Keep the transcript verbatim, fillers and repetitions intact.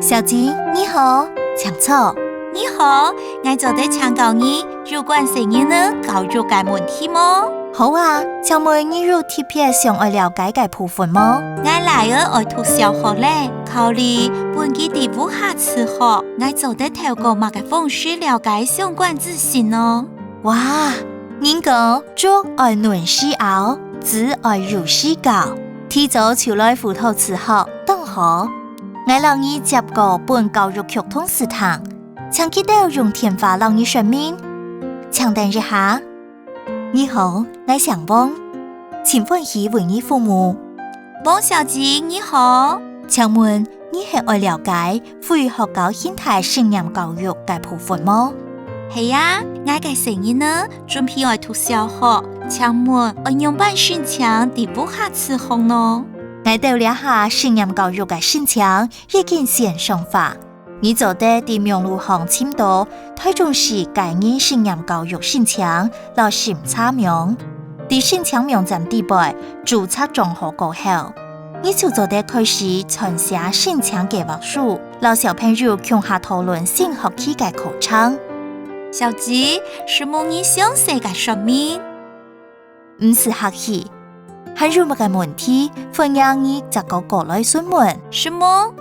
小姐，你好，請坐。你好，𠊎做得請教你有關細人仔教育个問題無？好啊，請問你有特別想愛了解个部分無？𠊎倈仔愛讀小學咧，考慮分佢在屋下自學，𠊎做得透過麼个方式了解相關資訊呢？哇，人講竹愛嫩時拗，子愛幼時教，提早就來輔導自學，當好。𠊎摎你接過分教育局同事談，請佢兜用電話摎你說明。請等一下。你好，𠊎姓汪，盡歡喜為你服務。汪小姐，你好。請問你係愛了解非學校形態實驗教育个部分無？係啊，𠊎个細人仔準備愛讀小學，請問愛仰般申請在屋下自學呢？𠊎兜這下實驗教育个申請已經線上化，你做得在網路項尋到臺中市個人實驗教育申請摎審查網，在申請網站底背註冊帳號過後，你就做得開始撰寫申請計畫書，摎小朋友共下討論新學期个課程。小姐，承蒙你詳細个說明。毋使客氣，還有麼个問題，歡迎你再過過來詢問。承蒙。